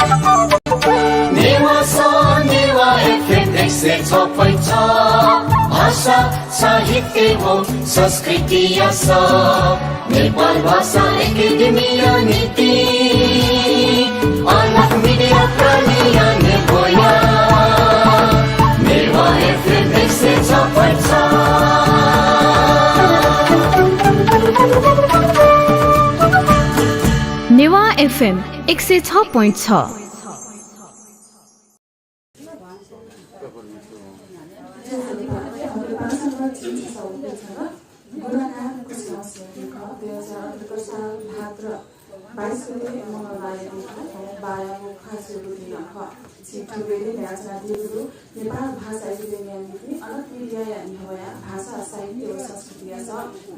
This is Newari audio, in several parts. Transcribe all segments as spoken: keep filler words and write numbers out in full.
नेवाः स, नेवाः एफएम एक सय छ point छ। भाषा, साहित्य व संस्कृतिया स। नेपाल भाषा एकेडेमीया निंतिं अलख मिडिया प्रालिया नेब्वया। नेवाः एफएम एक सय छ point छ। नेवाः एफएम एक सय छ point छ। बाइस गते मंगलबारया दिं खः, बायागु ख्वाः छुइगु दिं नं खः। छिं थुगु न्ह्यःने न्ह्यानाच्वनादीगु दु नेपाल भाषा एकेडेमीया निंतिं अलख मिडियाया न्ह्यब्वया भाषा, साहित्य व संस्कृतिया स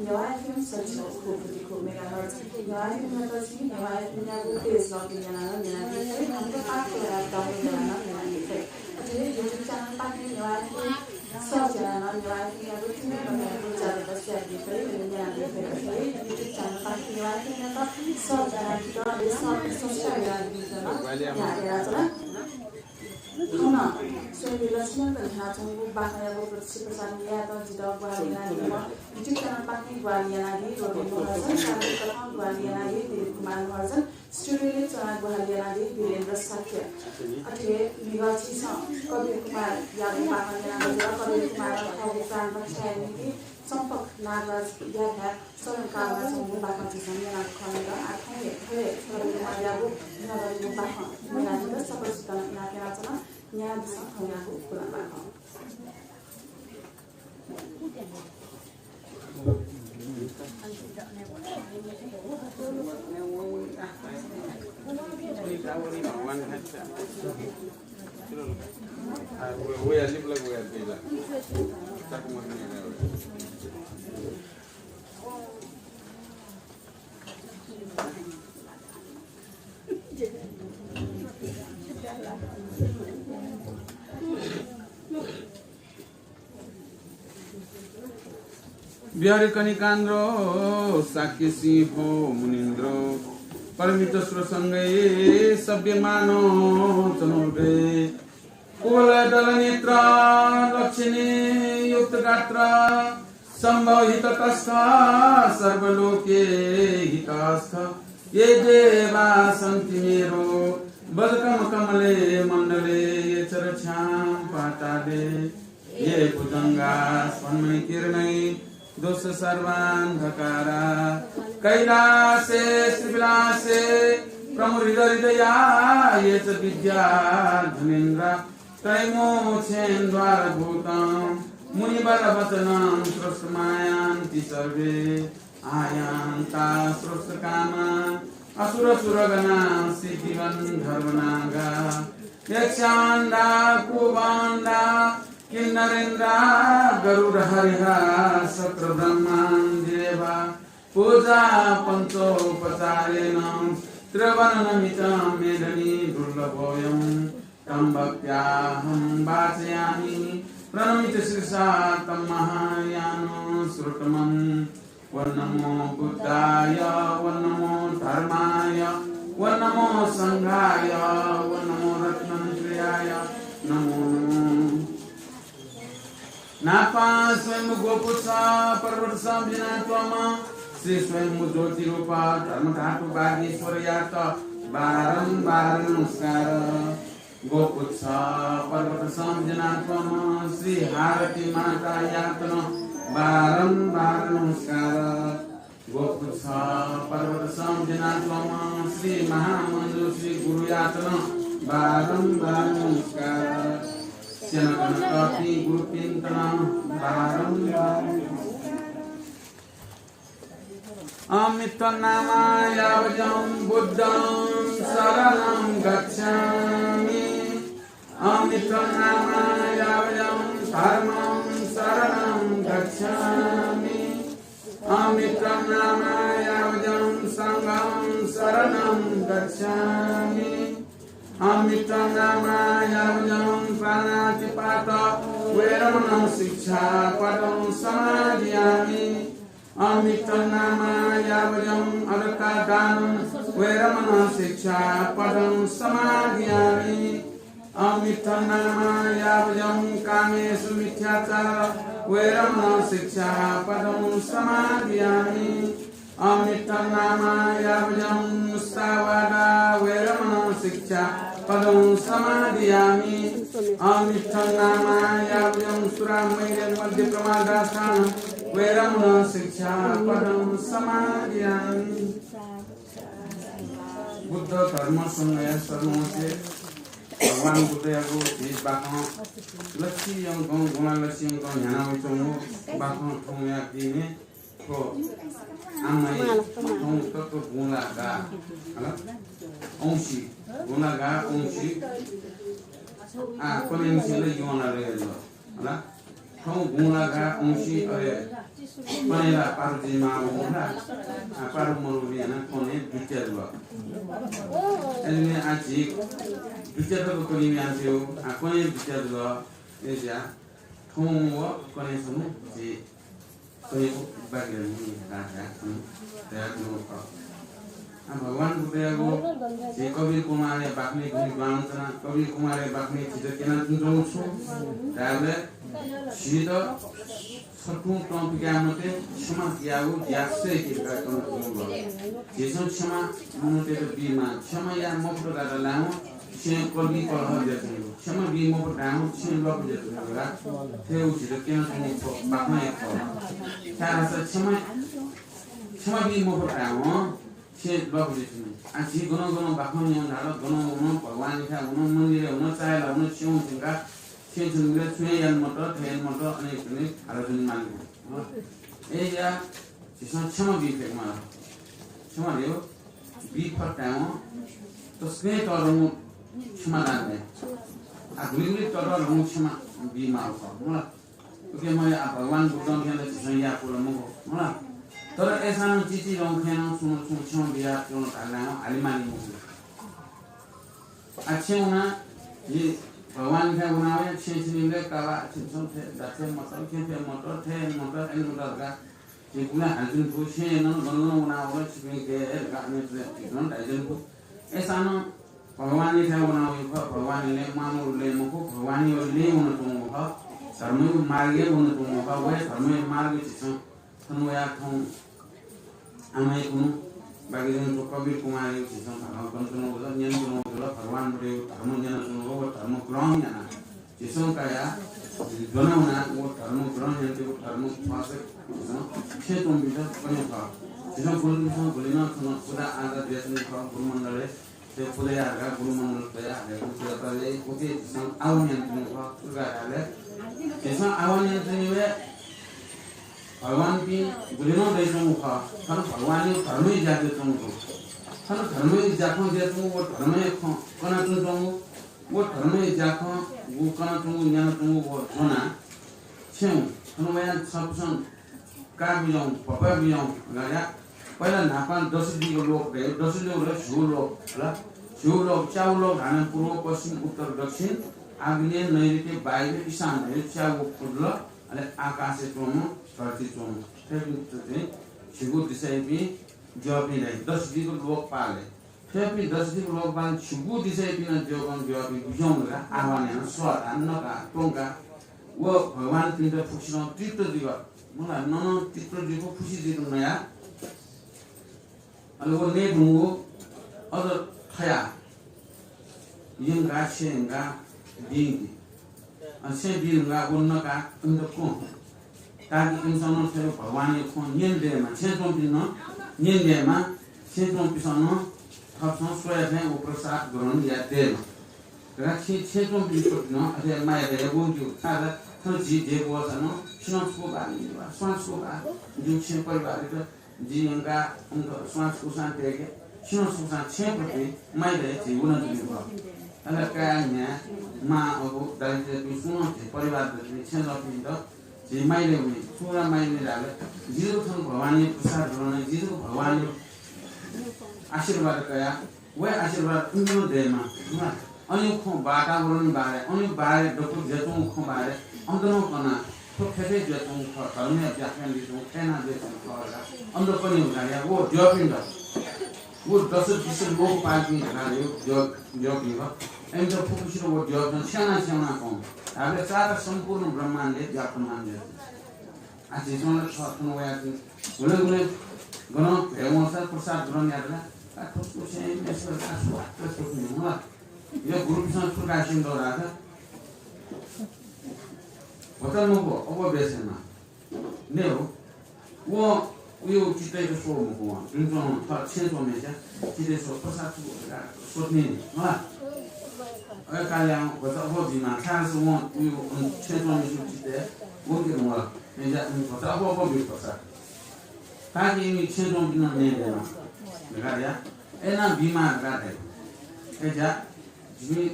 नेवाः एफएम सैंतिस point पाँच मेगाहर्ज। नेवाः एफएमयात छिं नेवाः एफएमयागु पेज लगइन यानाः नं न्यनादी फइ, थःगु पाठ तयाः डाउनलोड यानाः नं न्यनादी फइ। अथे हे YouTube च्यानलपाखें नेवाः एफएम सर्च यानाः नं नेवाः एफएमयागु थीथी कथंयागु ज्याझ्वःत स्वयादी फइ, न्यनादी फइ। अथे हे YouTube च्यानलपाखें नेवाः एफएमयात सर्च यानाः जितः अले सब-, सब्स्क्राइब यानादीत नं न्ह्याथे यानाच्वना। थौं नं स्वयम्भू लक्ष्मीयात न्ह्यानाच्वंगु बाखंयागु प्रस्तुति प्रसारण यायेत जितः ग्वाहालि यानादीम्ह YouTube च्यानलपाखें ग्वाहालि यानादी रवि महर्जन, साहित्यकथं ग्वाहालि यानादी दिलीप कुमार महर्जन, स्टुडियोय् च्वनाः ग्वाहालि यानादी वीरेन्द्र शाक्य। अथे हे म्हिगः झीसं कबीर कुमारयागु बाखं न्यनागु जुल। कबीर कुमारं थःगु प्राण रक्षाया निंतिं चम्पक नागराजया भाय् शरणकालमा च्वंगु बाखं झीसं न्यनागु खः। आः थौं हे थ्व हे कबीर कुमारयागु न्यनादीगु बाखं न्यनादीत सकलसितं इनाप यानाच्वना। न्यनादिसँ थौंयागु पुलांबाखं। बिहारी कनिकान्द्र शाक्य सिंह मुनीन्द्र, परमित सुरसंगय् सभ्यमानं चनुर्गय्। कुवलयदलनेत्र लक्षणे युक्तगात्र, शम्भो हिततस्थ सर्वलोके हितस्थ। ये देवा सन्ति मेरु बजकम कमले मण्डले, ये चरक्षां पाताले, ये भुजंगा स्फन्मणिकिरणै दोष सर्वान्धकारा। कैलासे श्रीविलासे प्रमुदित हृदया, ये च विद्याधनेन्द्रा त्रयमोक्षेन्द्वारभूतं मुनिवरवचनं श्रोतुमायान्ति सर्वे। आयान्ता श्रोतुकामा असुरसुरगणा सिद्धिगन्धर्वनागा यक्षान्दा कुवान्दा किन्नरेन्द्रा गरुडहरिहा शक्रब्रह्मादिदेवा। पूजा पञ्चोपचारेण त्रिभुवननमितं मेदिनी दुर्लभोऽयं। तं भक्त्याहं वाचयामि प्रणमितशिरसा तं महायानं श्रोतमं। ॐ नमो बुद्धाय, ॐ नमो धर्माय, ॐ नमो संघाय, ॐ नमो रत्नत्रयाय नमो नमो। न्हापां स्वयम्भू गोपुच्छ पर्वत सं बिज्यानाच्वंम्ह श्री स्वयम्भू ज्योतिरूप धर्मधातु वागीश्वरयात बारम्बार नमस्कार। गोपुच्छ पर्वत सं बिज्यानाच्वंम्ह श्री हारती मातायात नं बारम्बार नमस्कार। गोपुच्छ पर्वत सं बिज्यानाच्वंम्ह श्री महामञ्जुश्री गुरुयात नं बारम्बार नमस्कार। स्यनागु नं तःपिं गुरुपिन्त नं बारम्बार नमस्कार। अमित्वनामा यावजं बुद्धं शरणं गच्छामि। अमित्वनामा यावजं धर्मं शरणं गच्छामि। अमित्वनामा यावजं संघं शरणं गच्छामि। अमित्वनामा यावजं पाणातिपात वेरमणं शिक्षापदं समादियामि। अमित्वनामा यावजं अदकादानं वेरमणं शिक्षापदं समादियामि। अमित्थं नाम यावजं कामेसु मिथ्याचार वेरमणं शिक्षापदं समादियामि। अमित्थं नाम यावजं मुसावादा वेरमणं शिक्षापदं समादियामि। अमित्थं नाम यावजं सुरामेरय मद्यप्रमादाष्ठानं वेरमणं शिक्षापदं समादियामि। बुद्ध धर्म संघया शरणं वसें भगवान बुद्धयागु झी बाखं लच्छि यंकं, गुणा लच्छि यंकं न्ह्याना वइच्वंगु बाखं थौंया दिनय् थ्व आमाइ थौं तक गुंला गाः, हला? औंसी, गुंला गाः औंसी, आ, कन्हय् निसें ला यंला लय् जुल, हला? थौं गुंला गाः औंसी, अले कन्हय् ला पारु जुइमाःगु मखु ला, आ, पारु मरुगुलिं यानाः कन्हय् दुत्या जुल। अले आ झी दुत्या तक कन्हय् यानाच्वंगु, आ, कन्हय् दुत्या जुल। अय्‌सा थौं व कन्हय् छम्ह झी कन्हय् बाकी रह्यू धाःसा थन दया गुण खः। आ, भगवान बुद्धयागु झी कबीर कुमारया बाखनय् गुलि दुहां च्वना, कबीर कुमारया बाखनय् झीत क्यनाच्वनाच्वंगु छु धायेबलय् झीत छथुं तं पिकाये मते, क्षमा यायेगु ज्या सय्‌के धकाः कनाच्वंगु। झीसं क्षमा मनूतय्‌त बीमाः, क्षमा याये मफुत धाःसा लाय्‌वं छेँय् कलगी कलह जुयाच्वनी। क्षमा बी मफुत धायेवं छेँय् ल्वापु जुयाच्वनी धकाः थथे व झीत क्यनाच्वंगु खः, बाखनय् खः। छाय्‌धाःसा क्षमा, क्षमा बी मफुत धायेवं छेँय् ल्वापु जुयाच्वनी। आ, झी गनं गनं बाखं न्यं धाल, गनं वन, भगवानयाथाय् वन, मन्दिरय् वन, चाय्‌ला वन, छेँय् वन धुंकाः छेँय् च्वनेबलय् छुं हे याना मत, थथे याना मत, अनेक अनेक हालाच्वने मालीगु। अय्‌सा झीसं क्षमा बी फयेमाल। क्षमा धयागु बी फत धायेवं तसकं तःधंगु क्षमादान दइ। आ, गुलि गुलि तःधंगु क्षमा बीमाःगु खः, मला। उकिं मया, आ, भगवान बुद्धं थें ला झीसं याये फु ला मखु, मला। तर अय्‌सां नं चिचिधंगु खँय् नं छुं न छुं क्षमा बियाच्वन धाःसा हाले माली मखु। आ, छेँय् वनाः झी भगवानयाथाय् वनाः वया, छेँय् च्वनेबलय् का वा, छिमिसं थथे, थथे मत, थथे मत, थथे मत, अथे मत धकाः झी गुबलें हालाच्वने फु, छेँय् नं गन गन वनाः वल, छिपिं गय् हे धकाः अन धाइच्वने फु। अय्‌सां नं भगवानयाथाय् वनाः वइगु खः, भगवानया लँय् म्वाःमदुगु लँय् मखु, भगवानया लँय् वनाच्वंगु खः, धर्मया मार्गय् वनाच्वंगु खः, व हे धर्मया मार्ग झीसं थन वयाः थौं आमाया कुन्हु बाकी जुल, थ्व कबीर कुमारयागु झीसं धर्म कनाच्वनागु जुल, न्यनाच्वनागु जुल, भगवान बुद्धयागु धर्म न्यनाच्वनागु, व धर्म ग्रहण यानाः झीसं कयाः झी द्वना वनाः व धर्म ग्रहण यानातःगु धर्म फसय् झीसं छेँय् च्वंपिन्त कने खः। झीसं गुरुपिन्सं गुलि नं थन पुजा आजा जुयाच्वंगु खः, गुरुमण्डलय् थ्व पुजा याः धकाः गुरुमण्डल तयाः हयेगु पुजा तयाः उकी झीसं आह्वान यानाच्वंगु खः। थुकिं धाःसा झीसं आह्वान यानाच्वनीबलय् भगवानपिं गुलि नं दयाच्वंगु खः। थन भगवानया धर्मया ज्या जुयाच्वंगु दु। थन धर्मया ज्याखँ जुयाच्वंगु, व धर्मया खँ कनाच्वनाच्वंगु, व धर्मया ज्याखँ व कनाच्वंगु, न्यनाच्वंगु व ज्वनाः छेँय् वं। थन वयाः छपिसं का बिज्याहुँ, भपा बिज्याहुँ धकाः पहिला न्हापां दसदिगु लोक दइ, दसदिगु लोक झिगू लोक, हला? झिगू लोक, च्यागू लोक धाःसा पूर्व, पश्चिम, उत्तर, दक्षिण, आग्नेय, नैऋत्य, वायव्य, ईशान धइगु च्यागू फुतल, अले आकाशय् च्वंम्ह, धरतीइ च्वंम्ह, थ्वपिं चाहिँ झिगू दिसायापिं द्यःपिं दइ, दसदिगु लोकपालय्। थ्वपिं दसदिगु लोकपाल झिगू दिसायापिं द्यःपिं, द्यःपिं बिज्याहुँ धकाः आह्वान यानाः सःताः, नकाः, त्वंकाः व भगवानपिन्त फुक्कसिनं तृप्त जुइगु, मला, ननं तृप्त जुइगु, खुसी जुइगु नयाः अले व नये धुंगु अझ थयाः यंकाः छेँ यंकाः बियंकी। अ, छेँ बी धुंकाः व नकाः इमित क्वँ। ताकि इमिसं नं थ्व भगवानया खँ न्यने दयेमा, छेँय् च्वंपिं नं न्यने दयेमा, छेँय् च्वंपिन्सं नं थःपिन्सं स्वया थें व प्रसाद ग्रहण याये दयेमा। धकाः छेँ, छेँय् च्वंपिन्सं नं अथे माया दया वंकी। छाय्‌धाःसा थन झी देय् वःसा नं छिं नं छकू बाः, स्वां छकू बाः, जिगु छेँ परिवारयात जि यंकाः उमित स्वां छकूसां तयेके, छिं नं छकूसां छेँ प्रति माया दया झी वनाच्वनीगु खः। अले काय्, म्ह्याय्, मां, अबु, दाजुकिजापिं सुं नं झी परिवार दथुइ छेँजःपिन्त झी माया दया वनी। छुं ला माया दया धाःबलय् जि जक थन भगवानया प्रसाद ग्रहण याना, जि जक भगवानया आशीर्वाद कयाः व हे आशीर्वाद इमित नं दयेमा। अन खँ वातावरण बारे, अन बारे दक्व जुयाच्वंगु खँ बारे अमित नं कनाः थ्व थथे जुयाच्वंगु खः, धर्मया व्याख्यान जुयाच्वंगु खः, थथे यानाः जुयाच्वंगु खः धकाः अमित कने हुँ धकाः व द्यःपिन्त व दश दिश लोकपालपिं धकाः यो द्यः, द्यःपिं खः। इमित फुक्कसित व द्यःपिं छ्याना छ्याना कं। धाःबलय् सारा सम्पूर्ण ब्रह्माण्डय् व्याप्तमान जुइ। आ, झीसं ला छ थन वयाच्वनी। हुलय् हुलय् गनं भ्वय् वंसा प्रसाद ग्रहण यात ला, आ, थ्व छेँ मेसर आ स्वाद त थ्व नि मला। यो गुरुपिसं सुकासिन दो रात। भचा मखु, अप्वः बेसेमा। ने हो। व उयो चित्तय्‌त स्वः मखु वं। जुन च्वं थः छेँ च्वंम्हस्या चित्तय् स्वः प्रसाद छु धकाः स्वः नि, मला। अय् काल्यां भचा अप्वः बीमाः, खास वं उयो छेँ च्वंम्हस्या चित्तय् वंके मवल। अय्‌जा इमि भचा अप्वः अप्वः बी प्रसाद। ताकि इमि छेँ च्वंपिं नं नये दयेमा धकाः या। अय्‌नं बीमाः धकाः धाइ। अय्‌जा जिमि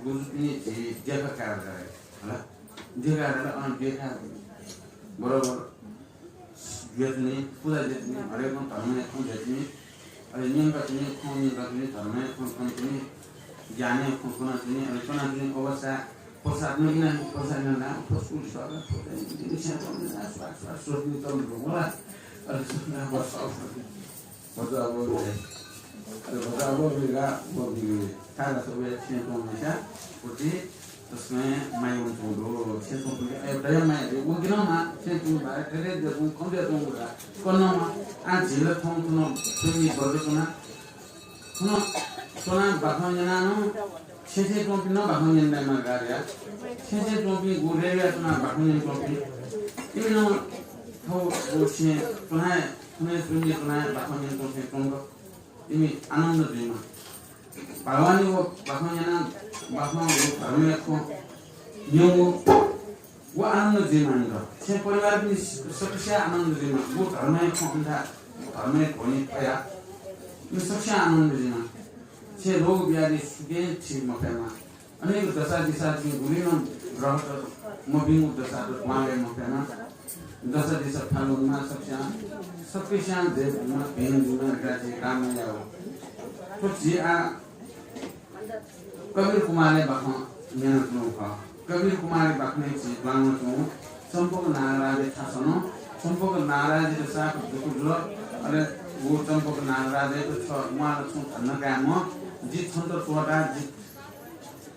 गुरुपिनि झी देखा काये धकाः धाइ। हला? देखा काये धकाः, अँ, देखा बरोबर जुयाच्वनी, पुजा जुयाच्वनी, हरेक धर्मया खँ जुयाच्वनी। अले न्यंकाच्वनी, खँ न्यंकाच्वनी, धर्मया खँ कनाच्वनी, ज्ञानया खँ कनाच्वनी, अले कनाच्वनी अवस्था प्रसाद नं इना, प्रसाद इना ला, फसकुल स्वाद, फुट, इना, स्वाद, स्वाद, स्वाद, स्वाद, स्वाद, अले सुना बस। भचा अप्वः बी। अले भचा अप्वः बी का, अप्वः बी। थाय् धाःसा वया छेँ च्वंम्हस्या उति तसकं माया वनाच्वंगु दु। छेँ च्वंपिं, अय्, दया माया दु। व गिनं माः, छेँ च्वंपिं बारे थथे जुयाच्वंगु, खँ जुयाच्वंगु ला। कन्हय् माः, आ, झी ला थौं थन थुमि वर्ग च्वना। थन च्वनाः बाखं न्यनाः नं छेँ छेँ च्वंपिं नं बाखं न्यने दयेमाः धकाः या। छेँ छेँ च्वंपिं गु रेवया च्वनाः बाखं न्यने च्वंपिं। इमि नं थौं गु छेँ च्वनाः, थन शून्य च्वनाः बाखं न्यने च्वंपिं च्वंक इमि आनन्द जुइमा। भगवानया व बाखं न्यनाः, बाखं व धर्मया खँ न्यंगु व आनन्द जुइमा नि। छेँ परिवारपिनि सकसिया आनन्द जुइमा। व धर्मया खँ उन्था, धर्मया ध्वनि फया। नि सकसिया आनन्द जुइमा। छेँ रोग व्याधि सुकें ठीक मफयेमा। अनेक दशा दिशा जिं गुलि नं ग्रहत मभिंगु दशात द्वांगय् मफयेमा। दशा दिशा फालुनमा सकसिया, सकसिया जय जुइमा, भिंगु जुइमा धकाः जिं कामना याये। थ्व झी आ कबीर कुमारया बाखं न्यनाच्वंगु खः। कबीर कुमारया बाखनय् झी द्वां वनाच्वंगु चम्पक नागराजया थासं नं चम्पक नागराजयात साप दुःख जुल। अले व चम्पक नागराजयात छ म्वाःल छुं धन्दा कायेमा, जि छन्त त्वःताः जि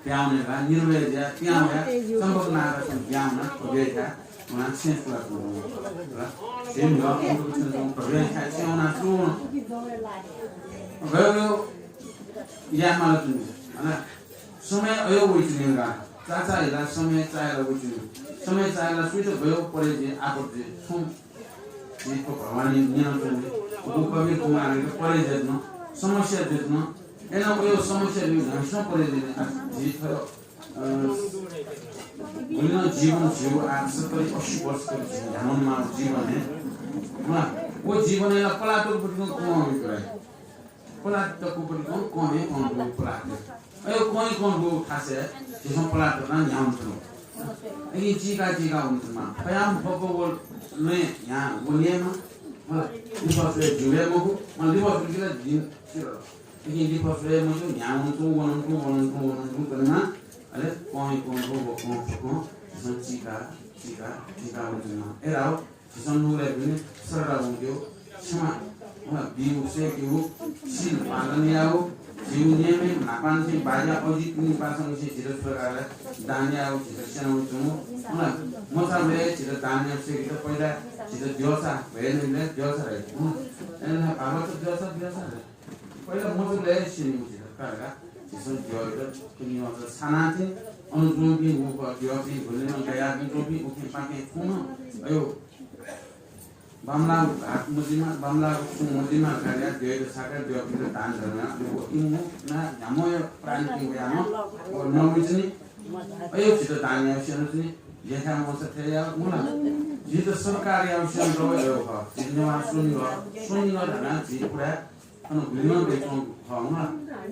पिहां वने धकाः निर्भय जुयाः पिहां वयाः चम्पक नागराजसं पिहां वनाः भव्यया थाय् वनाः छेँ सुलाच्वंगु खः। झी म्हिगः अन्तकथं च्वंगु भव्यया थाय् छेँ वनाः सुं वन। गयो गयो याये माल तुं। हला, समय अयो वइच्वनी का। चाचा हिला समय चायेला वइच्वनी। समय चायेला सुइत गयो परे जे आपत जे। थौं झी थ्व भवानी न्यनाच्वंगु। व कबीर कुमारयात परे जे नं, समस्या जे नं। अय्‌नं अयो समस्या जे नं परे जे नं। आ, झी थ्व, अ, गुलि नं जीवन झीगु आ सत्तरी अस्सी वर्ष तक झी न्ह्यावनेमाःगु जीवन हे। हला, व जीवनय् ला पलातक पतिकं कं वइपुलाइ। पलातक पतिकं कं हे कं दु पलातक। अयो कं हे कं दु थासय् झीसं पलातक नं न्ह्यावनेत्यंगु। अकिं चीका चीका वनेत्यंगु। फयां फक्व व लँय् न्ह्याः वनेमा। हला, लिफः स्वये ज्यू हे मखु। मला लिफः स्वये जिं ला जिं सिल। अकिं लिफः स्वये मज्यू, न्ह्याः वनेत्यंगु, वनेत्यंगु, वनेत्यंगु, वनेत्यंगु कनेमा। अले कं हे कं दु, व कं फक्वं झीसं चीका चीका चीका वनेत्यंगु। ए राव, झीसं नुगलय् दुने सरला वंकेगु, क्षमा, हला, बीगु, सय्‌केगु, शील पालन यायेगु, झीगु नियमय् न्हापांनिसें बाज्या अजितपिनिपाखेंनिसें झीत सरकारय् दान यायेगु, झीत स्यनावंच्वंगु, हला, मचाबलय् झीत दान यायेगु, सय्‌केत पहिला झीत द्यःसा भ्वय् नइबलय् द्यःसा धाइ, हला, अय्‌नं भागवत द्यःसा, द्यःसा धाइ। पहिला मचाबलय् स्यनीगु झीत का का, झीसं द्यःयात कुन्युवात छानाति, अन च्वंपिं व द्यःपिं भुलिनं गयापिं च्वंपिं उखें पाखें खुं नं, अयो, बांमलाःगु घात मजिमा, बांमलाःगु छुं मजिमा धकाः या द्यःयात छाका द्यःपिन्त दान धर्म याना, अले व इमु ना न्ह्याम्हया प्राणपिं वयाम्ह व नवइचनी। अयो झीत दान यावंसें नवइचनी, लेखा मचा थें याः, मुला। झीत सरकार यावंसें दव अयो खः। झी नेवाः स्वनिगः, स्वनिगः धकाः झी पुरा अन गुलिनं दय्‌च्वंगु खः, मुला।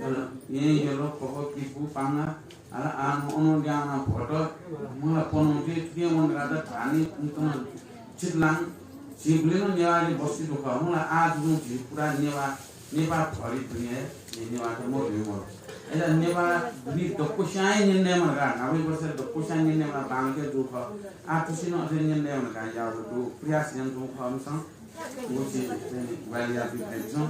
अन येँ, यल, पख, किपु, पांगा, अले आः अन ल्याहां भोत, मुला, पनौती, थुकिं वंकाः धानी, उन्तन, चितलाङ, झी गुलिनं नेवाःया बस्ती दु खः, मुला। आः जुजुं झी पुरा नेवाः, नेपाः भरि दुनियाँय् झी नेवाःत मदुइ मदु। अय्‌सा नेवाः दुने दक्वस्यां हे न्यने दयेमा धकाः, न्हापा वर्ष दक्वस्यां न्यने दयेमा बांलाक जू खः। आः थुसिनं अथे न्यने दयेमा धकाः याःगु दु, प्रयास यानाच्वंगु खः, मिसं। व झी ग्वाहालि याःपिं खः, मिसं।